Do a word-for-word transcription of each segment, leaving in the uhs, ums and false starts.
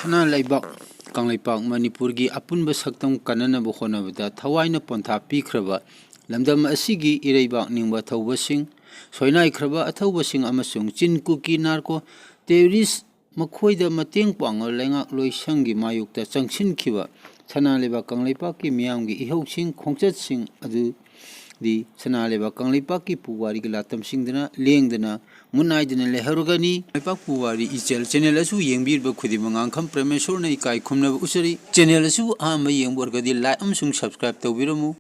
ꯁꯅꯥ ꯂꯩꯕꯥꯛ ꯀꯪꯂꯩꯄꯥꯛ ꯃꯅꯤꯄꯨꯔꯒꯤ ꯑꯄꯨꯟꯕ ꯁꯛꯇꯝ ꯀꯟꯅꯅꯕ ꯍꯣꯠꯅꯕꯗ ꯊꯋꯥꯏꯅ ꯄꯣꯟꯊꯥ ꯄꯤꯈ꯭ꯔꯕ ꯂꯝꯗꯝ ꯑꯁꯤꯒꯤ ꯏꯔꯩꯕꯥꯛ ꯅꯤꯡꯕ ꯊꯧꯕꯁꯤꯡ, ꯁꯣꯏꯅꯥꯏꯈ꯭ꯔꯕ ꯑꯊꯧꯕꯁꯤꯡ ꯑꯃꯁꯨꯡ ꯆꯤꯟ ꯀꯨꯀꯤ ꯅꯥꯔꯀꯣ ꯇꯦꯔꯣꯔꯤꯁ ꯃꯈꯣꯏꯗ ꯃꯇꯦꯡ ꯄꯥꯡꯅꯕ ꯂꯩꯉꯥꯛꯂꯣꯏꯁꯪꯒꯤ ꯃꯥꯌꯣꯛꯇ ꯆꯪꯁꯤꯟꯈꯤꯕ ꯁꯅꯥ ꯂꯩꯕꯥꯛ ꯀꯪꯂꯩꯄꯥꯛꯀꯤ ꯃꯤꯌꯥꯝꯒꯤ ꯏꯍꯧꯁꯤꯡ, ꯈꯣꯡꯆꯠꯁꯤꯡ ꯑꯗꯨꯗꯤ ꯁꯅꯥ ꯂꯩꯕꯥꯛ ꯀꯪꯂꯩꯄꯥꯛꯀꯤ ꯄꯨꯋꯥꯔꯤꯒꯤ ꯂꯥꯇꯝꯁꯤꯡꯗꯅ ꯂꯦꯡꯗꯅ ꯃꯨꯠꯅꯥꯏꯗꯅ ꯂꯩꯍꯧꯔꯒꯅꯤ꯫ ꯂꯩꯄꯥꯛ ꯄꯨꯋꯥꯔꯤ ꯏꯆꯦꯜ ꯆꯦꯅꯦꯜ ꯑꯁꯨ ꯌꯦꯡꯕꯤꯔꯤꯕ ꯈꯨꯗꯤꯡꯃꯛ ꯉꯥꯡꯈꯝ ꯄ꯭ꯔꯃꯦꯁꯣꯔꯅ ꯏꯀꯥꯏ ꯈꯨꯝꯅꯕ ꯎꯠꯆꯔꯤ꯫ ꯆꯦꯅꯦꯜ ꯑꯁꯨ ꯑꯍꯥꯟꯕ ꯌꯦꯡꯕ ꯑꯣꯏꯔꯒꯗꯤ ꯂꯥꯏꯛ ꯑꯃꯁꯨꯡ ꯁꯕꯁꯀ꯭ꯔꯥꯏꯕ ꯇꯧꯕꯤꯔꯝꯃꯨ꯫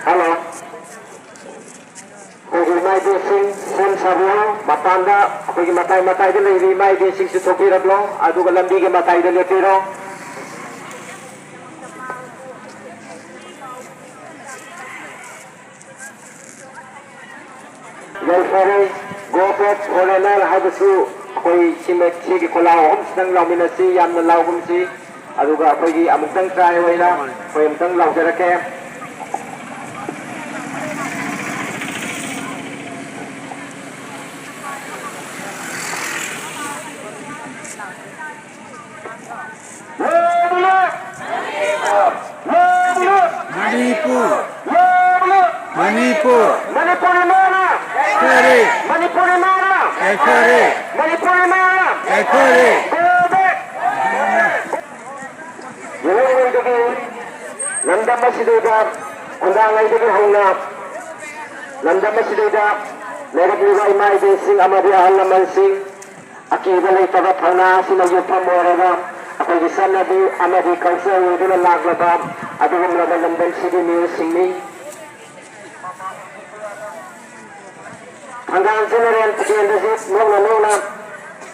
ꯍꯜꯂꯣ꯫ ꯑꯩꯈꯣꯏꯒꯤ ꯏꯃꯥ ꯏꯕꯦꯟꯁꯤꯡ ꯁꯦꯝ ꯁꯥꯕꯤꯌꯨ꯫ ꯃꯄꯥꯟꯗ ꯑꯩꯈꯣꯏꯒꯤ ꯃꯇꯥꯏ ꯃꯇꯥꯏꯗ ꯂꯩꯔꯤꯕ ꯏꯃꯥ ꯏꯕꯦꯟꯁꯤꯡꯁꯨ ꯊꯣꯛꯄꯤꯔꯛꯂꯣ, ꯑꯗꯨꯒ ꯂꯝꯕꯤꯒꯤ ꯃꯇꯥꯏꯗ ꯂꯦꯞꯄꯤꯔꯣ꯫ ꯌꯥꯏꯐꯔꯦ, Go Back Foreigner ꯍꯥꯏꯕꯁꯨ ꯑꯩꯈꯣꯏ ꯁꯤꯃ-, ꯁꯤꯒꯤ ꯈꯣꯜꯂꯥꯎ ꯑꯍꯨꯝꯁꯤꯗꯪ ꯂꯥꯎꯃꯤꯟꯅꯁꯤ, ꯌꯥꯝꯅ ꯂꯥꯎꯒꯨꯝꯁꯤ꯫ ꯑꯗꯨꯒ ꯑꯩꯈꯣꯏꯒꯤ ꯑꯃꯨꯛꯇꯪ try ꯑꯣꯏꯅ ꯑꯩꯈꯣꯏ ꯑꯃꯨꯛꯇꯪ ꯂꯥꯎꯖꯔꯛꯀꯦ꯫ ꯃꯅꯤꯄꯨꯔ! ꯃꯅꯤꯄꯨꯔ! ꯃꯅꯤꯄꯨꯔ! ꯌꯥꯏꯐꯔꯦ! ꯃꯅꯤꯄꯨꯔ ꯏꯃꯥꯅ! ꯌꯥꯏꯐꯔꯦ! ꯃꯅꯤꯄꯨꯔ ꯏꯃꯥꯅ! ꯌꯥꯏꯐꯔꯦ! ꯌꯦꯜꯍꯧꯉꯩꯗꯒꯤ ꯂꯝꯗꯝ ꯑꯁꯤꯗꯩꯗ, ꯈꯨꯟꯗꯥꯉꯩꯗꯒꯤ ꯍꯧꯅ ꯂꯝꯗꯝ ꯑꯁꯤꯗꯩꯗ ꯂꯩꯔꯛꯂꯤꯕ ꯏꯃꯥ ꯏꯕꯦꯟꯁꯤꯡ ꯑꯃꯗꯤ ꯑꯍꯜ ꯂꯃꯟꯁꯤꯡ, ꯑꯀꯤꯕ ꯂꯩꯇꯕ ꯊꯧꯅꯥ ꯑꯁꯤꯅ ꯌꯨꯝꯐꯝ ꯑꯣꯏꯔꯒ ꯑꯩꯈꯣꯏꯒꯤ ꯆꯠꯅꯕꯤ ꯑꯃꯗꯤ culture ꯑꯣꯏꯗꯨꯅ ꯂꯥꯛꯂꯕ ꯑꯗꯨꯒꯨꯝꯂꯕ ꯂꯝꯗꯝꯁꯤꯒꯤ ꯃꯤꯑꯣꯏꯁꯤꯡꯅꯤ꯫ ꯊꯪꯒꯥꯜ ꯖꯦꯅꯦꯔꯦꯜ ꯇꯤꯀꯦꯟꯗ꯭ꯔꯖꯤꯠ ꯅꯧꯅ ꯅꯧꯅ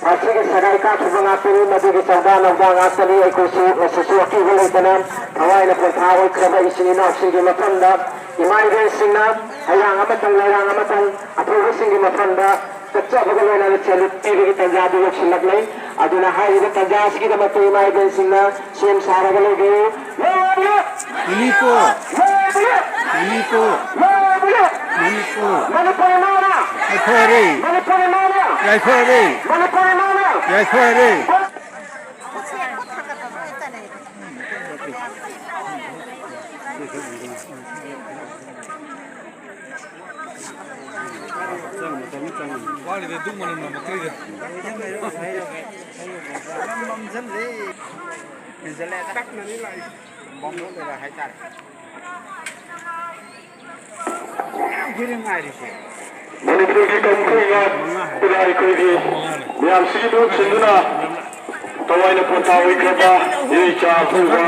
ꯐꯥꯁꯤꯒꯤ ꯁꯒꯥꯏ ꯀꯥꯈꯤꯕ ꯉꯥꯛꯇꯅꯤ꯫ ꯃꯗꯨꯒꯤ ꯆꯧꯗꯥ ꯅꯧꯗꯥ ꯉꯥꯛꯇꯅꯤ꯫ ꯑꯩꯈꯣꯏꯁꯨ ꯉꯁꯤꯁꯨ ꯑꯀꯤꯕ ꯂꯩꯇꯅ ꯊꯋꯥꯏꯅ ꯄꯣꯟꯊꯥ ꯑꯣꯏꯈ꯭ꯔꯕ ꯏꯆꯤꯟ ꯏꯅꯥꯎꯁꯤꯡꯒꯤ ꯃꯐꯝꯗ, ꯏꯃꯥ ꯏꯕꯦꯟꯁꯤꯡꯅ ꯍꯩꯔꯥꯡ ꯑꯃꯇꯪ ꯂꯩꯔꯥꯡ ꯑꯃꯇꯪ ꯑꯊꯧꯕꯁꯤꯡꯒꯤ ꯃꯐꯝꯗ ꯀꯠꯆꯕꯒ ꯂꯣꯏꯅꯅ salute ꯄꯤꯕꯒꯤ ꯇꯥꯟꯖꯥꯗꯨ ꯌꯧꯁꯤꯜꯂꯛꯂꯦ꯫ ꯑꯗꯨꯅ ꯍꯥꯏꯔꯤꯕ ꯇꯥꯟꯖꯥ ꯑꯁꯤꯒꯤꯗꯃꯛꯇ ꯏꯃꯥ ꯏꯕꯦꯟꯁꯤꯡꯅ ꯁꯦꯝ ꯁꯥꯔꯒ ꯂꯩꯕꯤꯌꯨ꯫ ꯃꯅꯤꯄꯨꯔ! ꯃꯅꯤꯄꯨꯔ! ꯃꯅꯤꯄꯨꯔ! ꯃꯅꯤꯄꯨꯔ꯫ ꯃꯅꯤꯄꯨꯔ ꯏꯃꯥꯅ꯫ ꯌꯥꯏꯐꯔꯦ꯫ ꯃꯅꯤꯄꯨꯔ ꯏꯃꯥꯅ꯫ ꯌꯥꯏꯐꯔꯦ꯫ ꯃꯅꯤꯄꯨꯔ ꯏꯃꯥꯅ꯫ ꯌꯥꯏꯐꯔꯦ꯫ ꯋꯥꯠꯂꯤꯗ, ꯙꯨꯞ ꯃꯅꯝ ꯅꯝꯃꯛꯇ꯭ꯔꯤꯗ꯫ ꯃꯝꯁꯤꯜꯂꯦ꯫ ꯇꯛꯅꯅꯤ ꯂꯥꯛꯏ꯫ ꯕꯣꯝ ꯊꯣꯛꯂꯦꯕ ꯍꯥꯏꯇꯥꯔꯦ꯫ ꯃꯅꯤꯄꯨꯔꯒꯤ ꯀꯪꯐꯩꯅ ꯈꯨꯟꯅꯥꯏ ꯑꯩꯈꯣꯏꯒꯤ ꯃꯌꯥꯝꯁꯤꯒꯤ ꯃꯍꯨꯠ ꯁꯤꯟꯗꯨꯅ ꯊꯋꯥꯏꯅ ꯄꯣꯟꯊꯥ ꯑꯣꯏꯈ꯭ꯔꯕ ꯏꯔꯩꯆꯥ ꯑꯊꯧꯕ,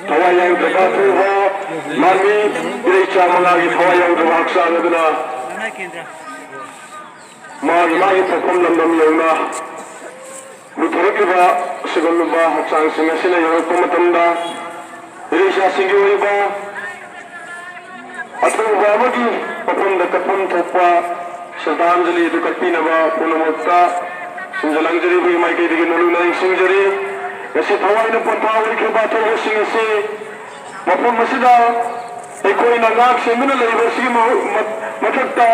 ꯊꯋꯥꯏ ꯌꯥꯎꯗ꯭ꯔꯕ ꯑꯊꯧꯕ ꯃꯥꯟꯕꯤ ꯏꯔꯩꯆꯥ ꯃꯉꯥꯒꯤ ꯊꯋꯥꯏ ꯌꯥꯎꯗ꯭ꯔꯕ ꯍꯛꯆꯥꯡ ꯑꯗꯨꯅ ꯃꯥꯒꯤ ꯃꯥꯒꯤ ꯄꯣꯛꯐꯝ ꯂꯝꯗꯝ ꯌꯧꯅ ꯂꯨꯊꯔꯛꯂꯤꯕ ꯑꯁꯤꯒꯨꯝꯂꯕ ꯍꯛꯆꯥꯡꯁꯤꯡ ꯑꯁꯤꯅ ꯌꯧꯔꯛꯄ ꯃꯇꯝꯗ ꯏꯔꯩꯆꯥꯁꯤꯡꯒꯤ ꯑꯣꯏꯕ ꯑꯊꯧꯕ ꯑꯃꯒꯤ ꯃꯐꯝꯗ ꯀꯠꯐꯝ ꯊꯣꯛꯄ ꯁ꯭ꯔꯗꯥꯟꯖꯂꯤ ꯑꯗꯨ ꯀꯠꯄꯤꯅꯕ ꯄꯨꯝꯅꯃꯛꯇ ꯁꯤꯟꯖ ꯂꯥꯡꯖꯔꯤꯕꯒꯤ ꯃꯥꯏꯀꯩꯗꯒꯤ ꯅꯣꯂꯨꯛꯅ ꯅꯤꯡꯁꯤꯡꯖꯔꯤ꯫ ꯉꯁꯤ ꯊꯋꯥꯏꯅ ꯄꯣꯟꯊꯥ ꯑꯣꯏꯈ꯭ꯔꯕ ꯑꯊꯧꯕꯁꯤꯡ ꯑꯁꯤ ꯃꯐꯝ ꯑꯁꯤꯗ ꯑꯩꯈꯣꯏꯅ ꯉꯥꯛ ꯁꯦꯟꯗꯨꯅ ꯂꯩꯔꯤꯕ ꯑꯁꯤꯒꯤ ꯃꯍꯨ-, ꯃ-, ꯃꯊꯛꯇ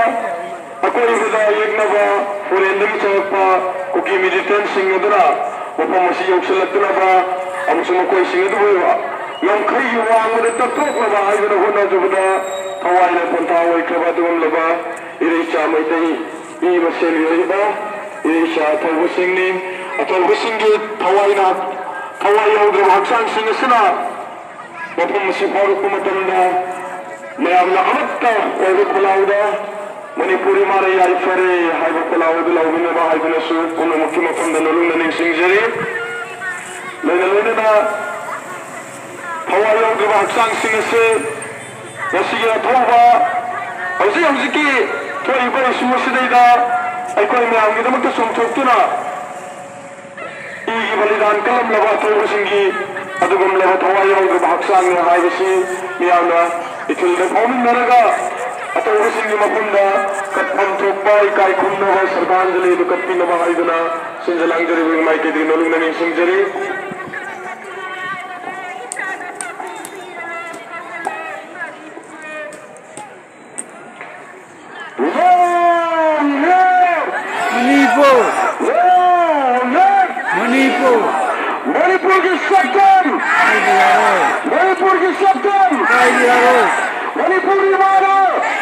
ꯑꯀꯣꯏꯕꯗ ꯌꯦꯛꯅꯕ ꯐꯣꯔꯦꯟꯗꯒꯤ ꯆꯪꯂꯛꯄ ꯀꯨꯀꯤ ꯃꯤꯂꯤꯇꯦꯟꯁꯤꯡ ꯑꯗꯨꯅ ꯃꯐꯝ ꯑꯁꯤ ꯌꯧꯁꯤꯜꯂꯛꯇꯅꯕ ꯑꯃꯁꯨꯡ ꯃꯈꯣꯏꯁꯤꯡ ꯑꯗꯨꯕꯨ ꯉꯝꯈꯩꯒꯤ ꯋꯥꯡꯃꯗ ꯇꯛꯊꯣꯛꯅꯕ ꯍꯥꯏꯗꯨꯅ ꯍꯣꯠꯅꯖꯕꯗ ꯊꯋꯥꯏꯅ ꯄꯣꯟꯊꯥ ꯑꯣꯏꯈ꯭ꯔꯕ ꯑꯗꯨꯒꯨꯝꯂꯕ ꯏꯔꯩꯆꯥ ꯃꯩꯇꯩ ꯃꯤ ꯃꯁꯦꯜꯒꯤ ꯑꯣꯏꯕ ꯏꯔꯩꯆꯥ ꯑꯊꯧꯕꯁꯤꯡꯅꯤ꯫ ꯑꯊꯧꯕꯁꯤꯡꯒꯤ ꯊꯋꯥꯏꯅ, ꯊꯋꯥꯏ ꯌꯥꯎꯗ꯭ꯔꯕ ꯍꯛꯆꯥꯡꯁꯤꯡ ꯑꯁꯤꯅ ꯃꯐꯝ ꯑꯁꯤ ꯐꯥꯎꯔꯛꯄ ꯃꯇꯝꯗ ꯃꯌꯥꯝꯅ ꯑꯃꯠꯇ ꯑꯣꯏꯕ ꯈꯨꯜꯂꯥꯎꯗ "ꯃꯅꯤꯄꯨꯔ ꯏꯃꯥꯅ ꯌꯥꯏꯐꯔꯦ" ꯍꯥꯏꯕ ꯈꯨꯜꯂꯥꯎ ꯑꯗꯨ ꯂꯥꯎꯃꯤꯟꯅꯕ ꯍꯥꯏꯗꯨꯅꯁꯨ ꯄꯨꯝꯅꯃꯛꯀꯤ ꯃꯐꯝꯗ ꯅꯣꯂꯨꯛꯅ ꯅꯤꯡꯁꯤꯡꯖꯔꯤ꯫ ꯂꯣꯏꯅ ꯂꯣꯏꯅꯅ ꯊꯋꯥꯏ ꯌꯥꯎꯗ꯭ꯔꯕ ꯍꯛꯆꯥꯡꯁꯤꯡ ꯑꯁꯤ ꯉꯁꯤꯒꯤ ꯑꯊꯧꯕ ꯍꯧꯖꯤꯛ ꯍꯧꯖꯤꯛꯀꯤ ꯊꯣꯛꯏꯕ ꯏꯁꯨ ꯑꯁꯤꯗꯩꯗ ꯑꯩꯈꯣꯏ ꯃꯌꯥꯝꯒꯤꯗꯃꯛꯇ ꯆꯣꯡꯊꯣꯛꯇꯨꯅ ꯏꯒꯤ ꯕꯂꯤꯗꯥꯟ ꯀꯜꯂꯝꯂꯕ ꯑꯊꯧꯕꯁꯤꯡꯒꯤ ꯑꯗꯨꯒꯨꯝꯂꯕ ꯊꯋꯥꯏ ꯌꯥꯎꯗ꯭ꯔꯕ ꯍꯛꯆꯥꯡꯅꯤ ꯍꯥꯏꯕꯁꯤ ꯃꯤꯌꯥꯝꯅ ꯏꯊꯤꯜꯗ ꯐꯥꯎꯃꯤꯟꯅꯔꯒ ꯑꯊꯧꯕꯁꯤꯡꯒꯤ ꯃꯐꯝꯗ ꯀꯠꯐꯝ ꯊꯣꯛꯄ ꯏꯀꯥꯏ ꯈꯨꯝꯅꯕ ꯁ꯭ꯔꯗꯥꯟꯖꯂꯤ ꯑꯗꯨ ꯀꯠꯄꯤꯅꯕ ꯍꯥꯏꯗꯨꯅ ꯁꯤꯟꯖ ꯂꯥꯡꯖꯔꯤꯕꯒꯤ ꯃꯥꯏꯀꯩꯗꯒꯤ ꯅꯣꯂꯨꯛꯅ ꯅꯤꯡꯁꯤꯡꯖꯔꯤ꯫ ꯂꯦꯞ! ꯃꯅꯤꯄꯨꯔ! ꯃꯅꯤꯄꯨꯔꯒꯤ ꯁꯛꯇꯝ! ꯀꯥꯏꯕ ꯌꯥꯔꯣꯏ! ꯃꯅꯤꯄꯨꯔꯒꯤ ꯁꯛꯇꯝ! ꯀꯥꯏꯕ ꯌꯥꯔꯣꯏ! ꯃꯅꯤꯄꯨꯔ ꯏꯃꯥꯅ!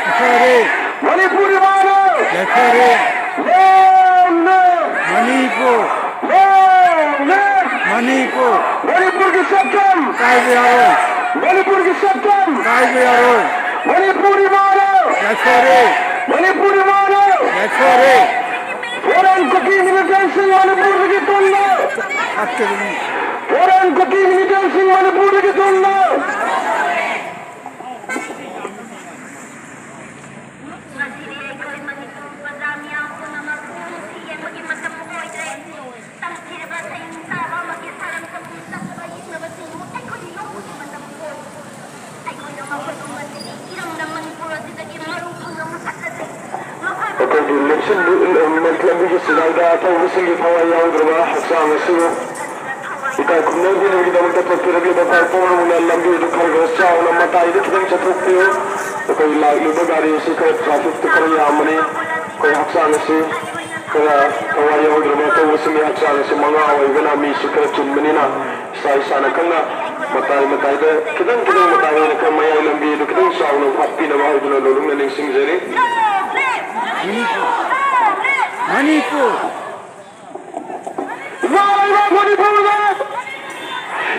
ꯌꯥꯏꯐꯔꯦ! ꯃꯅꯤꯄꯨꯔ ꯏꯃꯥꯅ! ꯌꯥꯏꯐꯔꯦ! ꯂꯦꯞ! ꯂꯦꯞ! ꯃꯅꯤꯄꯨꯔ! ꯂꯦꯞ! ꯂꯦꯞ! ꯃꯅꯤꯄꯨꯔ! ꯃꯅꯤꯄꯨꯔꯒꯤ ꯁꯛꯇꯝ! ꯀꯥꯏꯕ ꯌꯥꯔꯣꯏ! ꯃꯅꯤꯄꯨꯔꯒꯤ ꯁꯛꯇꯝ! ꯀꯥꯏꯕ ꯌꯥꯔꯣꯏ! ꯃꯅꯤꯄꯨꯔ ꯏꯃꯥꯅ! ꯌꯥꯏꯐꯔꯦ! ꯃꯅꯤꯄꯨꯔ ꯏꯃꯥꯅ! ꯌꯥꯏꯐꯔꯦ! Foreign Kuki militantꯁꯤꯡ ꯃꯅꯤꯄꯨꯔꯗꯒꯤ ꯇꯨꯡꯗ! ꯍꯥꯠꯀꯗꯕꯅꯤ! Foreign Kuki militantꯁꯤꯡ ꯃꯅꯤꯄꯨꯔꯗꯒꯤ ꯇꯨꯡꯗ! ꯉꯁꯤꯗꯤ ꯑꯩꯈꯣꯏ ꯃꯅꯤꯄꯨꯔ ꯄ꯭ꯔꯖꯥ ꯃꯤꯌꯥꯝ ꯄꯨꯝꯅꯃꯛ ꯅꯨꯡꯁꯤ ꯌꯦꯡꯕꯒꯤ ꯃꯇꯝ ꯑꯣꯏꯈ꯭ꯔꯦ꯫ ꯇꯝꯊꯤꯔꯕ ꯁꯩꯔꯦꯡ ꯁꯥꯕ ꯑꯃꯒꯤ ꯁꯥꯔꯝ ꯆꯐꯨ ꯆꯠꯅꯕ ꯌꯦꯛꯅꯕꯁꯤꯡꯕꯨ ꯑꯩꯈꯣꯏ ꯌꯣꯛꯄꯒꯤ ꯃꯇꯝ ꯑꯣꯏꯈ꯭ꯔꯦ꯫ ꯑꯩꯈꯣꯏꯅ ꯃꯈꯣꯏꯕꯨ ꯉꯁꯤꯗꯤ ꯏꯔꯝꯗꯝ ꯃꯅꯤꯄꯨꯔ ꯑꯁꯤꯗꯒꯤ ꯃꯔꯨ ꯐꯪꯅ ꯃꯨꯊꯠꯂꯁꯤ꯫ ꯃꯈꯣꯏꯕꯨ ꯑꯩꯈꯣꯏꯒꯤ ꯂꯝꯁꯤꯟ-, ꯂꯝꯕꯤꯒꯤ ꯆꯤꯗꯥꯏꯗ ꯑꯊꯧꯕꯁꯤꯡꯒꯤ ꯊꯋꯥꯏ ꯌꯥꯎꯗ꯭ꯔꯕ ꯍꯛꯆꯥꯡ ꯑꯁꯤꯕꯨ ꯏꯀꯥꯏ ꯈꯨꯝꯅꯕꯤꯅꯕꯒꯤꯗꯃꯛꯇ ꯊꯣꯛꯄꯤꯔꯛꯂꯤꯕ ꯀꯥꯡ ꯄꯨꯝꯅꯃꯛꯅ ꯂꯝꯕꯤ ꯑꯗꯨ ꯈꯔ ꯈꯔ ꯆꯥꯎꯅ ꯃꯇꯥꯏꯗ ꯈꯤꯇꯪ ꯆꯠꯊꯣꯛꯄꯤꯌꯨ꯫ ꯑꯩꯈꯣꯏ ꯂꯥꯛꯂꯤꯕ ꯒꯥꯔꯤ ꯑꯁꯤ ꯈꯔ trafficꯇ ꯈꯔ ꯌꯥꯝꯕꯅꯤ꯫ ꯑꯩꯈꯣꯏ ꯍꯛꯆꯥꯡ ꯑꯁꯤ ꯈꯔ ꯊꯋꯥꯏ ꯌꯥꯎꯗ꯭ꯔꯕ ꯑꯊꯧꯕꯁꯤꯡꯒꯤ ꯍꯛꯆꯥꯡ ꯑꯁꯤ ꯃꯉꯥ ꯑꯣꯏꯕꯅ ꯃꯤꯁꯨ ꯈꯔ ꯆꯤꯟꯕꯅꯤꯅ ꯏꯁꯥ ꯏꯁꯥꯅ ꯈꯪꯅ ꯃꯇꯥꯏ ꯃꯇꯥꯏꯗ ꯈꯤꯇꯪ ꯈꯤꯇꯪ ꯃꯇꯥꯏ ꯑꯣꯏꯅ ꯈꯔ ꯃꯌꯥꯏ ꯂꯝꯕꯤ ꯑꯗꯨ ꯈꯤꯇꯪ ꯆꯥꯎꯅ ꯍꯥꯞꯄꯤꯅꯕ ꯍꯥꯏꯗꯨꯅ ꯂꯣꯂꯨꯛꯅ ꯅꯤꯡꯁꯤꯡꯖꯔꯤ꯫ ꯃꯅꯤꯄꯨꯔ! ꯃꯅꯤꯄꯨꯔ! ꯏꯃꯥ ꯂꯩꯕꯥꯛ ꯃꯅꯤꯄꯨꯔꯗ!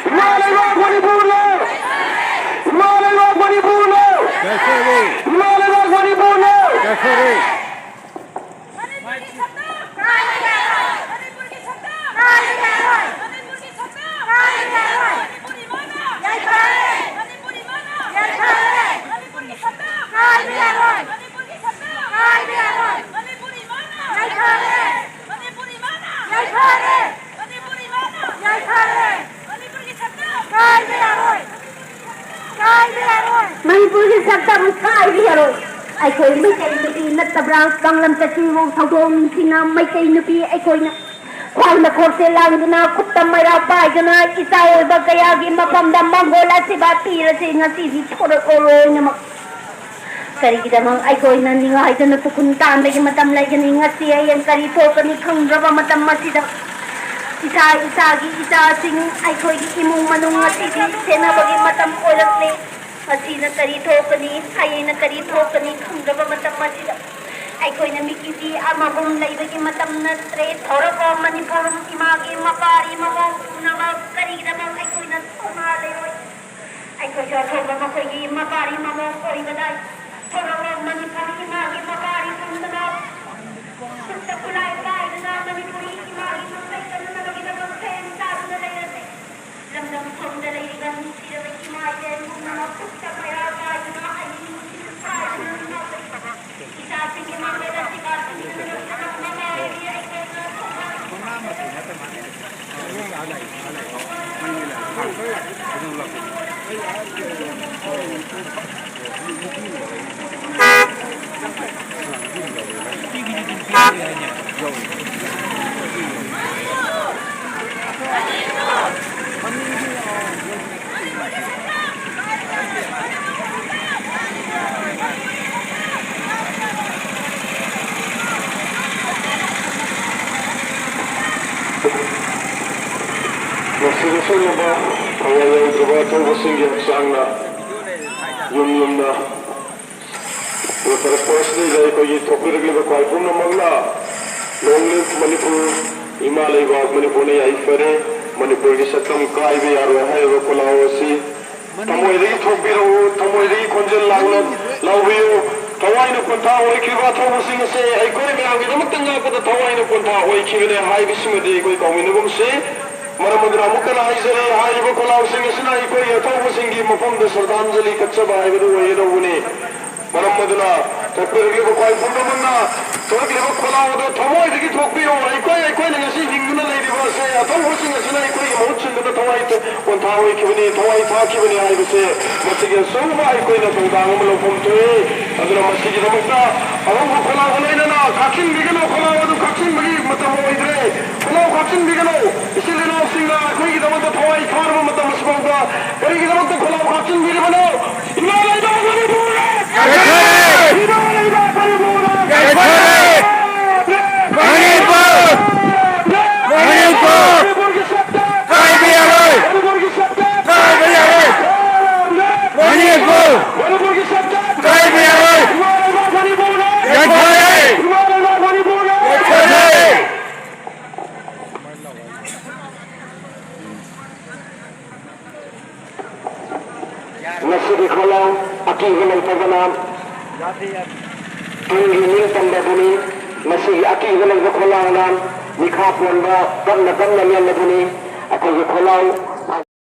ꯏꯃꯥ ꯂꯩꯕꯥꯛ ꯃꯅꯤꯄꯨꯔꯗ! ꯏꯃꯥ ꯂꯩꯕꯥꯛ ꯃꯅꯤꯄꯨꯔꯗ! ꯌꯥꯏꯐꯔꯦ! ꯏꯃꯥ ꯂꯩꯕꯥꯛ ꯃꯅꯤꯄꯨꯔꯗ! ꯌꯥꯏꯐꯔꯦ! ꯃꯅꯤꯄꯨꯔꯒꯤ ꯁꯛꯇꯝ! ꯀꯥꯏꯕ ꯌꯥꯔꯣꯏ! ꯃꯅꯤꯄꯨꯔꯒꯤ ꯁꯛꯇꯝ! ꯀꯥꯏꯕ ꯌꯥꯔꯣꯏ! ꯃꯅꯤꯄꯨꯔꯒꯤ ꯁꯛꯇꯝ! ꯀꯥꯏꯕ ꯌꯥꯔꯣꯏ! ꯃꯅꯤꯄꯨꯔ ꯏꯃꯥꯅ! ꯌꯥꯏꯐꯔꯦ! ꯃꯅꯤꯄꯨꯔ ꯏꯃꯥꯅ! ꯌꯥꯏꯐꯔꯦ! ꯃꯅꯤꯄꯨꯔꯒꯤ ꯁꯛꯇꯝ! ꯀꯥꯏꯕ ꯌꯥꯔꯣꯏ! ꯃꯅꯤꯄꯨꯔꯒꯤ ꯁꯛꯇꯝ! ꯀꯥꯏꯕ ꯌꯥꯔꯣꯏ! ꯃꯅꯤꯄꯨꯔ ꯏꯃꯥꯅ! ꯌꯥꯏꯐꯔꯦ! ꯃꯅꯤꯄꯨꯔ ꯏꯃꯥꯅ! ꯌꯥꯏꯐꯔꯦ! ꯃꯅꯤꯄꯨꯔ ꯏꯃꯥꯅ! ꯌꯥꯏꯐꯔꯦ! ꯃꯅꯤꯄꯨꯔꯒꯤ ꯁꯛꯇꯝ! ꯀꯥꯏꯕ ꯌꯥꯔꯣꯏ! ꯀꯥꯏꯕ ꯌꯥꯔꯣꯏ! ꯃꯅꯤꯄꯨꯔꯒꯤ ꯁꯛꯇꯝ ꯀꯥꯏꯕ ꯌꯥꯔꯣꯏ! ꯑꯩꯈꯣꯏ ꯃꯩꯇꯩ ꯅꯨꯄꯤ ꯅꯠꯇꯕ꯭ꯔꯥ? ꯀꯥꯡꯂꯝ ꯆꯠꯁꯤꯡꯕꯨ ꯊꯧꯗꯣꯛ ꯅꯤꯡꯊꯤꯅ ꯃꯩꯇꯩ ꯅꯨꯄꯤ ꯑꯩꯈꯣꯏꯅ ꯈ꯭ꯋꯥꯡꯗ ꯈꯣꯛꯁꯦ ꯂꯥꯡꯗꯨꯅ, ꯈꯨꯠꯇ ꯃꯩꯔꯥ ꯄꯥꯏꯗꯨꯅ, ꯏꯆꯥ ꯑꯣꯏꯕ ꯀꯌꯥꯒꯤ ꯃꯐꯝꯗ ꯃꯪꯒꯣꯜ ꯑꯁꯤꯕ ꯄꯤꯔꯁꯤ꯫ ꯉꯁꯤꯗꯤ ꯊꯣꯔꯛꯑꯣ ꯂꯣꯏꯅꯃꯛ꯫ ꯀꯔꯤꯒꯤꯗꯃꯛ ꯑꯩꯈꯣꯏꯅ ꯅꯤꯡꯉꯥꯏꯗꯅ ꯇꯨꯈꯨꯟ ꯇꯥꯟꯕꯒꯤ ꯃꯇꯝ ꯂꯩꯒꯅꯤ? ꯉꯁꯤ ꯍꯌꯦꯡ ꯀꯔꯤ ꯊꯣꯛꯀꯅꯤ ꯈꯪꯗ꯭ꯔꯕ ꯃꯇꯝ ꯑꯁꯤꯗ, ꯏꯁꯥ ꯏꯁꯥꯒꯤ ꯏꯆꯥꯁꯤꯡ, ꯑꯩꯈꯣꯏꯒꯤ ꯏꯃꯨꯡ ꯃꯅꯨꯡ ꯑꯁꯤꯗꯤ ꯁꯦꯟꯅꯕꯒꯤ ꯃꯇꯝ ꯑꯣꯏꯔꯛꯂꯦ꯫ ꯉꯁꯤꯅ ꯀꯔꯤ ꯊꯣꯛꯀꯅꯤ, ꯍꯌꯦꯡꯅ ꯀꯔꯤ ꯊꯣꯛꯀꯅꯤ ꯈꯪꯗ꯭ꯔꯕ ꯃꯇꯝ ꯑꯁꯤꯗ, ꯑꯩꯈꯣꯏꯅ ꯃꯤꯠꯀꯤꯗꯤ ꯑꯃꯒꯨꯝ ꯂꯩꯕꯒꯤ ꯃꯇꯝ ꯅꯠꯇ꯭ꯔꯦ꯫ ꯊꯧꯔꯕ ꯃꯅꯤꯄꯨꯔ ꯏꯃꯥꯒꯤ ꯃꯄꯥꯔꯤ ꯃꯃꯧ ꯄꯨꯝꯅꯃꯛ, ꯀꯔꯤꯒꯤꯗꯃꯛ ꯑꯩꯈꯣꯏꯅ ꯊꯧꯅꯥ ꯂꯩꯔꯣꯏ? ꯑꯩꯈꯣꯏꯁꯨ ꯑꯊꯧꯕ ꯃꯈꯣꯏꯒꯤ ꯃꯄꯥꯔꯤ ꯃꯃꯧ ꯑꯣꯏꯕꯗ, ꯊꯧꯔꯕ ꯃꯅꯤꯄꯨꯔ ꯏꯃꯥꯒꯤ ꯃꯄꯥꯔꯤ ꯄꯨꯝꯅꯃꯛ, ꯈꯨꯠꯇ ꯈꯨꯠꯂꯥꯏ ꯄꯥꯏꯗꯨꯅ ꯃꯅꯤꯄꯨꯔꯤ ꯏꯃꯥꯒꯤ ꯃꯁꯛ ꯀꯟꯅꯕꯒꯤꯗꯃꯛ ꯁꯦꯝ ꯁꯥꯗꯨꯅ ꯂꯩꯔꯁꯤ꯫ ꯂꯝꯗꯝ ꯁꯣꯝꯗ ꯂꯩꯔꯤꯕ ꯅꯨꯡꯁꯤꯔꯕ ꯏꯃꯥ ꯏꯕꯦꯟ ꯄꯨꯝꯅꯃꯛ ꯈꯨꯠꯇ ꯃꯩꯔꯥ ꯄꯥꯏꯗꯨꯅ ꯑꯩꯒꯤ ꯅꯨꯡꯁꯤꯕ ꯄꯥꯏꯗꯨꯅ ꯏꯃꯥ ꯏꯆꯥꯁꯤꯡꯒꯤ ꯃꯥꯡꯗ ꯁꯤꯕꯥ ꯁꯤꯕꯤꯗꯨꯅ ꯃꯃꯥ ꯂꯩꯔꯤ ꯑꯩꯈꯣꯏꯅ ꯊꯧꯕꯥꯜ ꯃꯁꯤꯗ ꯁꯣꯛꯂꯕ ꯊꯋꯥꯏ ꯌꯥꯎꯗ꯭ꯔꯕ ꯑꯊꯧꯕꯁꯤꯡꯒꯤ ꯍꯛꯆꯥꯡꯅ ꯌꯨꯝ ꯌꯨꯝꯗ ꯂꯣꯏꯁꯤꯜꯂꯛꯄ ꯑꯁꯤꯗꯩꯗ ꯑꯩꯈꯣꯏꯒꯤ ꯊꯣꯛꯄꯤꯔꯛꯂꯤꯕ ꯈ꯭ꯋꯥꯏ ꯄꯨꯝꯅꯃꯛꯅ "Long live ꯃꯅꯤꯄꯨꯔ, ꯏꯃꯥ ꯂꯩꯕꯥꯛ ꯃꯅꯤꯄꯨꯔꯅ ꯌꯥꯏꯐꯔꯦ, ꯃꯅꯤꯄꯨꯔꯒꯤ ꯁꯛꯇꯝ ꯀꯥꯏꯕ ꯌꯥꯔꯣꯏ" ꯍꯥꯏꯔꯤꯕ ꯈꯣꯜꯂꯥꯎ ꯑꯁꯤ ꯊꯃꯣꯏꯗꯒꯤ ꯊꯣꯛꯄꯤꯔꯛꯎ, ꯊꯃꯣꯏꯗꯒꯤ ꯈꯣꯟꯖꯦꯜ ꯂꯥꯎꯅ ꯂꯥꯎꯕꯤꯌꯨ꯫ ꯊꯋꯥꯏꯅ ꯄꯣꯟꯊꯥ ꯑꯣꯏꯈꯤꯕ ꯑꯊꯧꯕꯁꯤꯡ ꯑꯁꯦ ꯑꯩꯈꯣꯏ ꯃꯌꯥꯝꯒꯤꯗꯃꯛꯇ ꯉꯥꯛꯄꯗ ꯊꯋꯥꯏꯅ ꯄꯣꯟꯊꯥ ꯑꯣꯏꯈꯤꯕꯅꯦ ꯍꯥꯏꯕꯁꯤꯃꯗꯤ ꯑꯩꯈꯣꯏ ꯀꯥꯎꯃꯤꯟꯅꯒꯨꯝꯁꯤ꯫ ꯃꯔꯝ ꯑꯗꯨꯅ ꯑꯃꯨꯛꯀ ꯍꯟꯅ ꯍꯥꯏꯖꯔꯤ, ꯍꯥꯏꯔꯤꯕ ꯈꯣꯜꯂꯥꯎꯁꯤꯡ ꯑꯁꯤꯅ ꯑꯩꯈꯣꯏꯒꯤ ꯑꯊꯧꯕꯁꯤꯡꯒꯤ ꯃꯐꯝꯗ ꯁ꯭ꯔꯗꯥꯟꯖꯂꯤ ꯀꯠꯆꯕ ꯍꯥꯏꯕꯗꯨ ꯑꯣꯏꯒꯗꯧꯕꯅꯤ꯫ ꯃꯔꯝ ꯑꯗꯨꯅ ꯊꯣꯛꯄꯤꯔꯛꯂꯤꯕ ꯈ꯭ꯋꯥꯏ ꯄꯨꯝꯅꯃꯛꯅ ꯊꯣꯛꯂꯛꯂꯤꯕ ꯈꯣꯜꯂꯥꯎ ꯑꯗꯨ ꯊꯃꯣꯏꯗꯒꯤ ꯊꯣꯛꯄꯤꯌꯨ꯫ ꯑꯩꯈꯣꯏ, ꯑꯩꯈꯣꯏꯅ ꯉꯁꯤ ꯍꯤꯡꯗꯨꯅ ꯂꯩꯔꯤꯕ ꯑꯁꯦ ꯑꯊꯧꯕꯁꯤꯡ ꯑꯁꯤꯅ ꯑꯩꯈꯣꯏꯒꯤ ꯃꯍꯨꯠ ꯁꯤꯟꯗꯨꯅ ꯊꯋꯥꯏ ꯄꯣꯟꯊꯥ ꯑꯣꯏꯈꯤꯕꯅꯤ, ꯊꯋꯥꯏ ꯊꯥꯈꯤꯕꯅꯤ ꯍꯥꯏꯕꯁꯦ ꯃꯁꯤꯒꯤ ꯑꯆꯧꯕ ꯑꯩꯈꯣꯏꯅ ꯊꯧꯗꯥꯡ ꯑꯃ ꯂꯧꯐꯝ ꯊꯣꯛꯏ꯫ ꯑꯗꯨꯅ ꯃꯁꯤꯒꯤꯗꯃꯛꯇ ꯑꯍꯧꯕ ꯈꯣꯜꯂꯥꯎꯒ ꯂꯣꯏꯅꯅ ꯈꯥꯛꯆꯤꯟꯕꯤꯒꯅꯨ, ꯈꯣꯜꯂꯥꯎ ꯑꯗꯨ ꯈꯥꯛꯆꯤꯟꯕꯒꯤ ꯃꯇꯝ ꯑꯣꯏꯗ꯭ꯔꯦ꯫ ꯈꯣꯜꯂꯥꯎ ꯈꯥꯛꯆꯤꯟꯕꯤꯒꯅꯨ꯫ ꯏꯆꯤꯜ ꯏꯅꯥꯎ ꯁꯤꯡꯅ ꯑꯩꯈꯣꯏꯒꯤꯗꯃꯛꯇ ꯊꯋꯥꯏ ꯊꯥꯔꯕ ꯃꯇꯝ ꯑꯁꯤꯐꯥꯎꯗ ꯀꯔꯤꯒꯤꯗꯃꯛꯇ ꯈꯣꯜꯂꯥꯎ ꯈꯥꯛꯆꯤꯟꯕꯤꯔꯤꯕꯅꯣ? ꯏꯃꯥ ꯂꯩꯕꯥꯛ ꯃꯅꯤꯄꯨꯔ! ꯌꯥꯏꯐꯔꯦ! ꯏꯃꯥ ꯂꯩꯕꯥꯛ ꯃꯅꯤꯄꯨꯔ! ꯌꯥꯏꯐꯔꯦ! ꯃꯅꯤꯄꯨꯔ! ꯃꯅꯤꯄꯨꯔ! ꯃꯅꯤꯄꯨꯔꯒꯤ ꯁꯛꯇꯝ! ꯀꯥꯏꯕ ꯌꯥꯔꯣꯏ! ꯃꯅꯤꯄꯨꯔꯒꯤ ꯁꯛꯇꯝ! ꯀꯥꯏꯕ ꯌꯥꯔꯣꯏ! ꯃꯅꯤꯄꯨꯔ! ꯃꯅꯤꯄꯨꯔꯒꯤ ꯁꯛꯇꯝ! ꯀꯥꯏꯕ ꯌꯥꯔꯣꯏ! ꯏꯃꯥ ꯂꯩꯕꯥꯛ ꯃꯅꯤꯄꯨꯔ! ꯌꯥꯏꯐꯔꯦ! ꯏꯃꯥ ꯂꯩꯕꯥꯛ ꯃꯅꯤꯄꯨꯔ! ꯌꯥꯏꯐꯔꯦ! ꯃꯁꯤꯒꯤ ꯈꯣꯜꯂꯥꯎ ꯑꯀꯤꯕ ꯂꯩꯇꯕꯅ ꯇꯨꯡꯒꯤ ꯅꯤꯡꯇꯝꯕ ꯑꯗꯨꯅꯤ꯫ ꯃꯁꯤꯒꯤ ꯑꯀꯤꯕ ꯂꯩꯕ ꯈꯣꯜꯂꯥꯎꯅ ꯃꯤꯈꯥ ꯄꯣꯟꯕ ꯇꯞꯅ ꯇꯞꯅ ꯂꯦꯜꯂꯕꯅꯤ꯫ ꯑꯩꯈꯣꯏꯒꯤ ꯈꯣꯜꯂꯥꯎ